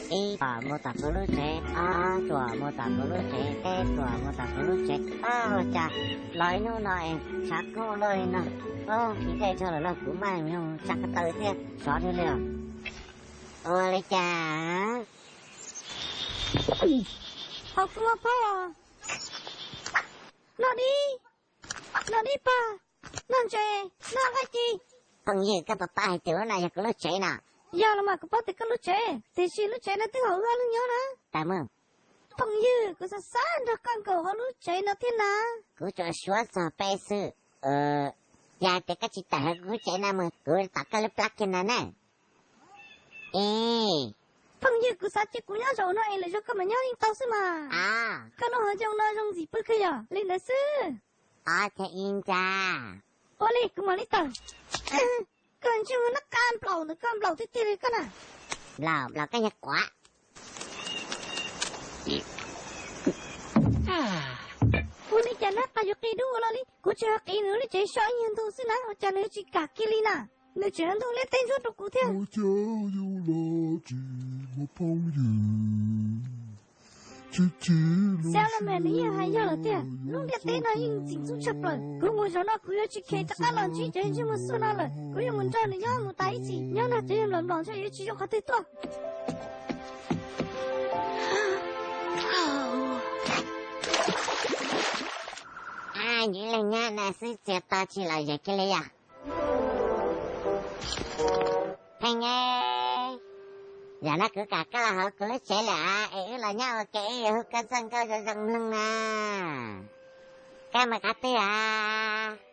Ib tuam mus tom kuv lub tsev, ob tuam mus tom kuv lub tsev, peb tuam mus tom kuv lub tsev. Ua cas los ib hnub no es tshav kub luaj li no. Ub, nqhis dej tso lawm los kuv maj mus tsa ko taw thiab sov dhau li os. Ua li cas? Hauv kuv muaj phauj. Noj dib, noj dib pag, noj ntses, noj nqaij ci. Phooj ywg, koj puas paub hais tias lub no yog kuv lub tsev no? Yog los mas kuv paub tias koj lub tsev, tiam sis lub tsev no twb hauv wb ob leeg nyob na. Tawm mus. Phooj ywg, kuv xav xav nrog koj nkaum hauv lub tsev no thiab na. Kuv tsuas suav txog peb xwb. Yog tias koj tsis tawm hauv kuv lub tsev no mus kuv tom koj lub plab kiag no na. Ej, phooj ywg, kuv xav cia kuv nyob zaum no es lwm zaus koj mam nyob yeej tau xwb mas. Koj lub hauv ncoo no zoo ntxim pw kawg yog li ntawd xwb. Ob thiab ib ntxa. Ua li kuv mam li tawm. Koj ntsej muag nab qa nplaum ntawm koj nplaum tiag tiag li koj na. Nplaum, nplaum koj yog quav. Ua li cas nab qa yuav qis dub ua luaj li? Kuv tsis ho qiv nws lub cev so ib nyuag ntu xwb na, ua cas nws tsis kam kiag li na? Nws tseem ntuj liab teb ntsuab rau kuv thiab. Ua cas yus los tsis muaj phooj ywg? Xav los mas nws yeej hais yog lawm tiag, lub ntiaj teb no yeej txim ntxub tshaj plaws. Kuv mus zaum no kuv yuav tsis kheev rov qab los ntsib cov ntsej muag xuaj no lawm, kuv yuav mus nrog nws nyob mus tas ib txhis, nyob nrog cov yawg nplaum nplaum ntshe yuav tsis zoo qhov twg tuaj. Nyiam leej nyob no xwb txias to tsis los zem kiag li yom. Pheej, yam no kuv kam koj los hauv kuv lub tsev lawm es wb los nyob ua ke, wb yuav hu koj txoj nkauj zoo zoo mloog na. Koj mus qhov twg os?